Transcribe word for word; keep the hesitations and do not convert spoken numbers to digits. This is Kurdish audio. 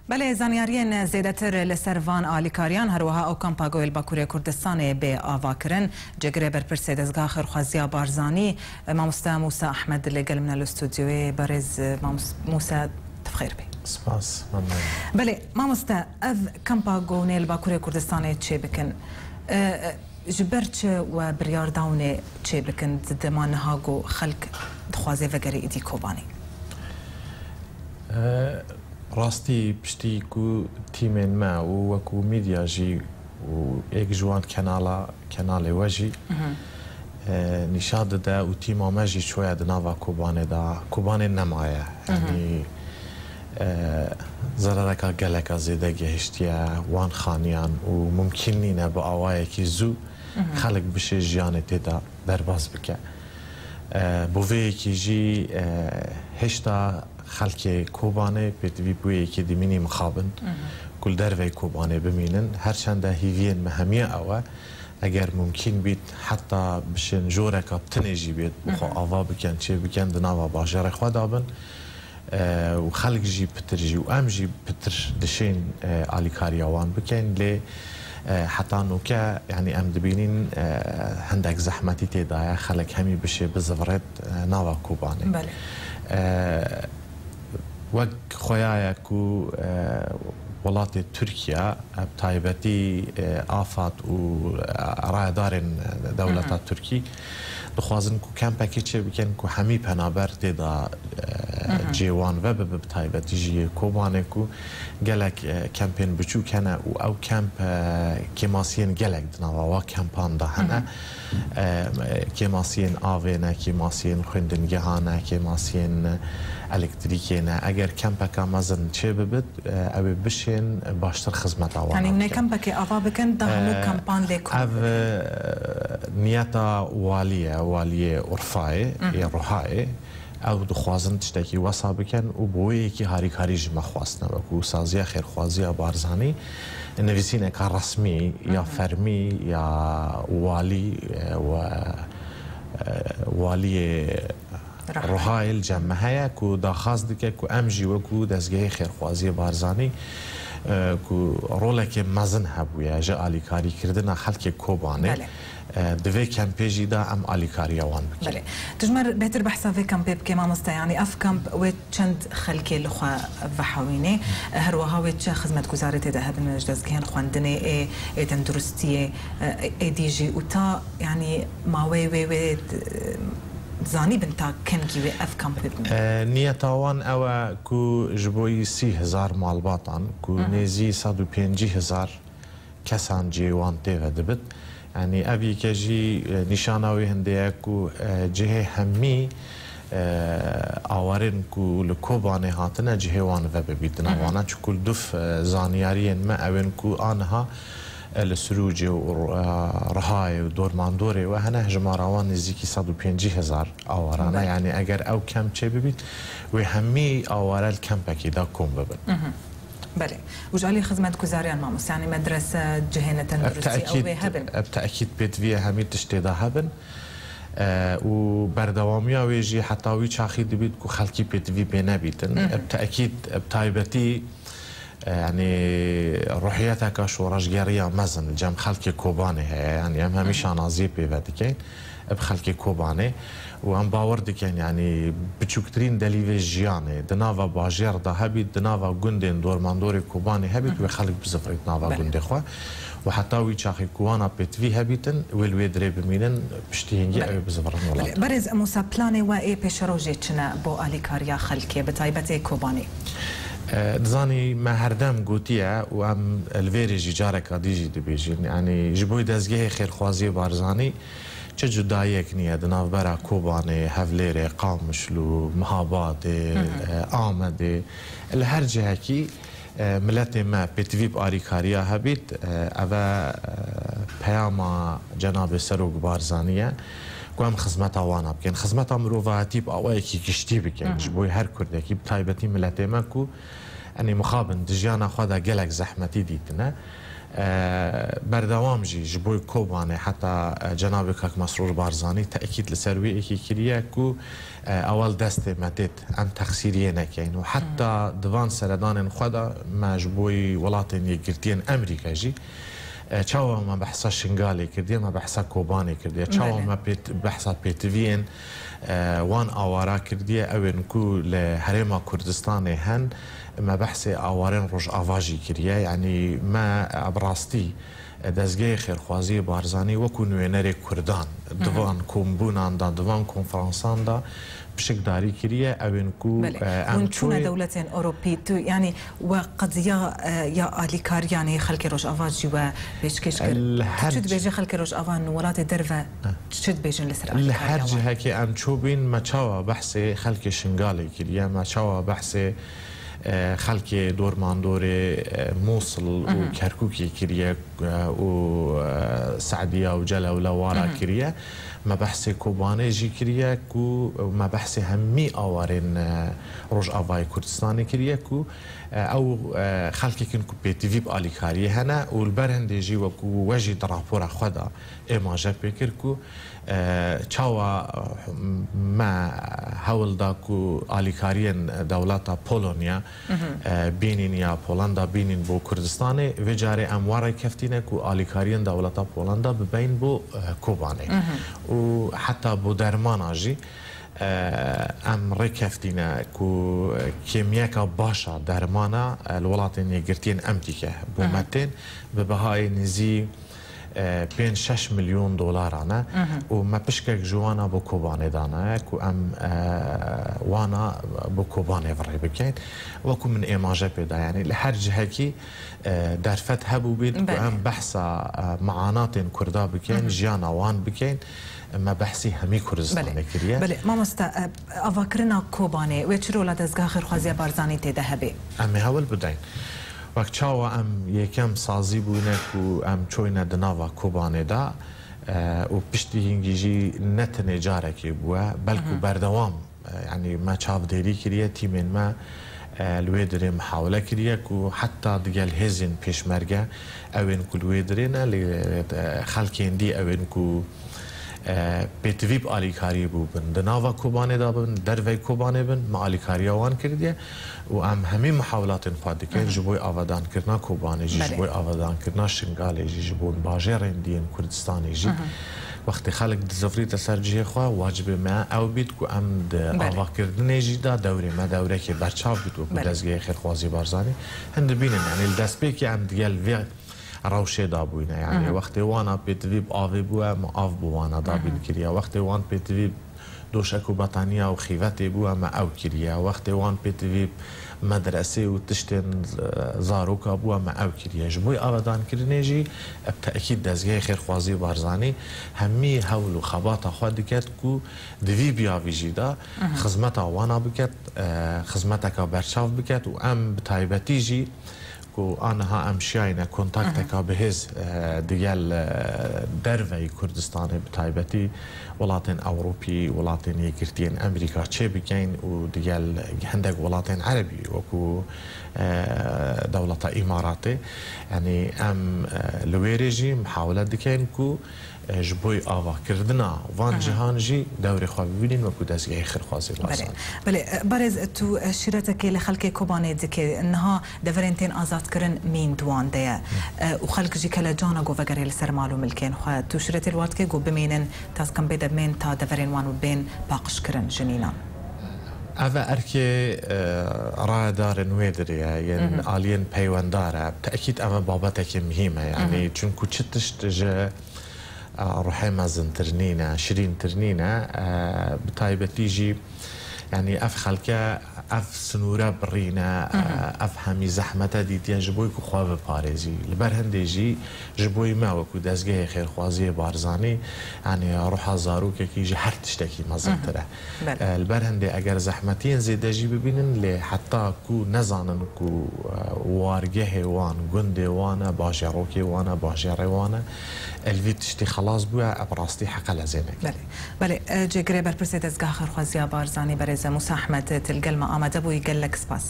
Belê, zanyariyên zêdetir li ser van alîkariyan, her wiha ew kampa ku yê li Bakurê Kurdistanê bê avakirin. Cêgirê berpirsê Dezgeha Xêrxwaziya Barzanî, mamoste Mûsa Ehmed li gel min e li stûdyoyê. Berêz, e, mamoste Mûsa, tu bi xêr bî. Spas, memnun. Belê, mamoste, ev kampa ku hûn ê li Bakurê Kurdistanê çêbikin, e, e, ji ber çi we biryar da hûn ê çêbikin, di dema niha ku xelk dixwaze vegerê êdî Kobanê? E, rastî piştî ku tîmên me û wekû medya jî û êk ji wan kenala, kenalê we jî, e, nîşan dide û tîma me jî çûye di nava Kobanê de. Kobanê nemaye. Yanî, e, zerareka geleka zêde gehiştiye wan xaniyan û mumkîn nîne bi awayekî zû xelk bişê jiyanê tê de derbas bike. E, bo vê yekê jî, e, hêşta xelkê Kobanê pêtivî bi wê yekê dimînî mixabin ku li derveyî Kobanê bimînin. Her çende hîviyên me hemiya ew e, eger mumkîn bît, heta bişên joreka tinê jî bêt, bi xwe ava bikin, çê bikin, di nava bajarê xwe de bin. E, û xelk jî pitir jî û em jî pitir dişên, e, alîkariya wan bikin, lê, e, heta noke, yanî em dibînin, e, hindek zehmetî tê de ye, xelk hemî bişê bizivirêt, e, nava Kobanê. Belê. E, wek xweya ye ku, e, welatê Tirkiye, e, bi taybetî, e, AFAD û, e, rayedarên dewleta Tirkî dixwazin ku kempekê çêbikin ku hemî penaber tê de, e, cihê wan vebibe, bi taybetî jî yê Kobanê ku gelek, e, kempên biçûk hene û ew kemp, e, kêmasiyên gelek di nava wa kempan de hene. E, kêmasiyên avê ne, kêmasiyên xwendingeha ne, kêmasiyên elektrîkê ne. Eger kempeka mezin çêbibit, e, ew ê bişên baştir xizmeta wan bikin. Yanî hûn ê kempekê ava bikin, da hemû, e, kempan lê kom bikin. Ev, e, niyeta walî ye, waliyê Urfayê, yê Ruhayê. Ew dixwazin tiştekî wesa bikin û bi wê yekî harîkarî ji me xwastine. Wekû saziya xêrxwaziya Barzanî, nivîsîneka resmî ya fermî ya walî, e, we, e, waliyê Ruhayê li cem me heye ku daxwaz dike ku em jî wekû dezgehê xêrxwaziyê Barzanî, e, ku rolekê mezin hebûye ji alîkarîkirina xelkê Kobanê, e, di vê kempê jî de em alîkariya wan bikin. Belê. Tu ji me re bêhtir behsa vê kempê bike, mamoste, yanî ev kemp wê çend xelkê li xwe vehewînê, her wiha wê çi xizmetguzarê tê de hebin ji dezgehên xwendinê, ê, ê tenduristiyê, e, êdî jî û ta, yanî maweyê wê, wê, e, zanîbin ta kengî wê ev kamp bibin? E, niyeta wan ew e ku ji bo yî sî hezar malbatan ku nêzî sed û pêncî hezar kesan cihê wan tê ve dibit. Yanî ev yeke jî, e, nîşana wê hindê ye ku, e, cihê hemî, e, awarên ku li Kobanê hatine cihê wan vebibît di nav wan e. Çiku li dûf, e, zanyariyên me ew ên ku aniha, e, li Sirûcê û, e, Rihayê û dormandorê we hene, hejmara wan nêzîkî sed û pêncî hezar awaran e. Belê. Yanî eger ew kemp çêbibît, wê hemî aware li kempekî de kom bibin. Belê. Û ji alî xizmetguzariyan, mamoste, yanî medrese, cihên tenduristî, ew wê hebin? Bi tekîd pêtivî ye hemî tişt tê de hebin. E, û berdewamiya wê jî heta wî çaxî dibît ku xelkî pêtivî pê nebîtin. E, bi tekîd, e, bi taybetî, e, yanî ruhiyeteka şoreşgeriya mezin li cem xelkê Kobanê heye. Yanî em hemî şanaziyê pê ve dikin. Bi xelkê Kobanê û em bawer dikin, yanî biçûktirîn delîvê jiyanê di nava bajêr de hebît, di nava gundên dormandorê Kobanê hebît, wê xelk bizivirît nava gundê xwe û heta wî çaxê ku wana pêtivî hebîtin, wê li wê dirê bimînin, piştî hingî ew ê bizivirin welat. Belê. Berêz Mûsa, planê we ê pêşerojê çi ne bo alîkariya xelkê, bi taybetê Kobanê? E, dizanî me herdem gotiye û em li vêrê jî careka dî jî dibêjin, yanî ji bo dezgehê xêrxwaziyê Barzanî, çi cudayiyek niye di navbera Kobanê, Hevlêrê, Qamişlo, Mihabadê, e, Amedê. Li her cihekî, e, miletê me pêtivî bi alîkariya hebît, e, ev e, e, peyama Cenabê Serok Barzanî ye ku em xizmeta wana bikin. Xizmeta mirovatî bi awayekî giştî bikin. Ji bo her Kurdekî, bi taybetî miletê me ku, enê mixabin, di jiyana xwe de gelek zehmetî dîtine. E, berdewam jî ji bo Kobanê heta, e, cenabê Kak Mesrûr Barzanî tekîd li ser wê êkê kiriye ku, e, ewa li destê me têt, em texsîriyê nekeyn û heta di van seredanên xwe de me ji bo welatên Yekgirtiyên Emerîka jî, e, çawa me behsa Şingalê kiriye, me behsa Kobanê kiriye, çawa Belê. me pêt-, behsa pêtiviyên, e, wan awara kiriye, ew ên ku li Herêma Kurdistanê hen, me behsê awarên Rojava jî kiriye. Yanî me, e, bi rastî, e, dezgehê xêrxwaziyê Barzanî wekû nûênerê Kurdan di Hı hı. van kombûnan de, di van konferansan de pişikdarî kiriye. Ew ên ku, Belê. e, em Hûn çûne çoyê dewletên Ewropî, tu, yanî we qediya, e, ya alîkariyanê xelkê Rojava jî we pêşkêş kir. Li Tu her çi dibêje xelkê Rojava li welatê derve, çi dibêjin li ser Li her alîkariya wan? cihekê em çûbîn, me çawa behsê xelkê Şingalê kiriye, me çawa behsê, e, xelkê dormandorê, e, Mûsil û Mhm. Kerkûkê kiriye, e, û, e, Sediya û Celewle wara Mhm. kiriye. Me behsê Kobanê jî kiriye ku me behsê hemî awarên, e, Rojavayê Kurdistanê kiriye ku, e, ew, e, xelkek in ku pêtivî bi alîkariyê hene û li ber hindê jî wekû we jî di rapora xwe de êmaje pê kir ku, e, çawa, e, me hewl da ku alîkariyên dewleta Polonya, Mhm. e, bînîn ya Polanda bînîn bo Kurdistanê, vê carê em wa rêkeftîne ku alîkariyên dewleta Polanda bibeyn bo, e, Kobanê. Mhm. Û heta bo dermana jî, e, em rêkeftîne ku, e, kêmiyeka baş a dermana, e, li welatên Yekgirtiyên Emrîke bo Mhm. me tên bi bihayê nêzî, e, pênc şeş milyon dolaran e Mhm. û me pişkek ji wana bo Kobanê dane ku em, e, wana bo Kobanê virê bikeyn. Wekû min êmaje pê da, yanî li her cihekî, e, derfet hebûbît ku Belê. em behsa, e, meanatên Kurda bikeyn, Mhm. jiyana wan bikeyn, me behsî hemî Kurdistanê Belê. kiriye. Belê, mamosta, e, avakirina Kobanê wê çi rola dezgeha xêrxwaziya Barzanî tê de hebe? Em ê hewl bideyn. Wek çawa em yekem sazî bûyne ku em çoyne di nava Kobanê de, e, û piştî hingî jî ne tenê carekê bûye, belku Mhm. berdewam, e, yanî me çavdêrî kiriye, tîmên me, e, li wê dirê mihawele kiriye ku heta digel hêzên pêşmerge, ew ên ku li wê dirê ne, lê, e, xelkên dî ew ên ku, e, pêtivî bi alîkariyê bûbin, di nava Kobanê de bin, dervey Kobanê bin, me alîkariya wan kiriye û em hemî muhawilatên xwe dikin Mhm. ji bo avadankirina Kobanê jî, ji Belê. bo avadankirina Şingalê jî, ji bo bajêrên dî yên Kurdistanê jî. Mhm. Wextê xelk dizivirîte ser cihê xwe, wacibê me ew bît ku em di Belê. avakirdinê jî de dewrê me dewrekê berçav bît wekû Belê. dezgehê xêrxwazî Barzanî. Hin dibînin, yanî li destpêkê em digel vê rewşê dabûyne. Yanî Mhm. wextê wana pêtivî bi avê bûye, me av bi wana dabîn Mhm. kiriye. Wextê wan pêtivî bi doşek û betaniya û xîvetê bûye, me ew kiriye. Wextê wan pêtivî bi medresê û tiştên, e, zaroka bûye, me ew kiriye. Ji bo avadankirinê jî, e, bi tekîd dezgehê xêrxwazî Barzanî hemî hewl û xebata xwe diket ku di vî biyavî jî de Mhm. xizmeta wana biket, e, xizmeteka berçav biket û em bi taybetî jî ku aniha em şiyayne kontakteka Mhm. bihêz, e, digel, e, derveyî Kurdistanê, bi taybetî welatên Ewropî, welatên Yekgirtiyên Emerîka çêbikeyn û digel hindek welatên Erebî wekû, e, dewleta Îmaratê. Yanî em, e, li wê rê jî mihawele dikeyn ku, e, ji bo avakirina van Hı hı. cihan jî dewrê xwe bibînin wekû dezgehê xêrxwazê Belê. Barzanî. Belê, e, berêz, tu, e, şîretekê li xelkê Kobanê dikê. Niha deverên tên azadkirin mîn di wan de ye. Hı. E, û xelk jî kelecan e ku vegerê li ser mal û milkên xwe. Tu şîretê li wan dikê ku bimînin, ta skenbê de bimên, ta deverên wan bên paqijkirin ji mînan. Ev e erkê, e, rayedarên wê dirê ye, yên Hı hı. aliyên peywendar e. Tekîd ev e babetekê muhîm e. Yanî Hı hı. çunku çi tişt ji, e, ruhê mezintir nîne, şirîntir nîne, e, bi taybetî jî, yanî ev xelke ev sinûre birîne, Hı hı. e, ev hemî zehmete dîtiye ji bo ku xwe biparêzî. Li ber hindê jî ji bo me wekû dezgehê xêrxwaziyê Barzanî, yanî ruha zarokekî ji her tiştekî mezintir e. Hı hı. Belê. E, li ber hindê eger zehmetiyên zêde jî bibînin, lê heta ku nezanin ku, e, wargehê wan, gundê wan e, bajêrokê wan e, bajêrê wan e, li vî tiştî xelas bûye, ev rastî heqe lezê neke. Belê. Belê, e, cêgirê berpirsê dezgeha xêrxwaziya Barzanî, berêz Mûsa Ehmed, tu li gel me amade bûyî, gelek spas.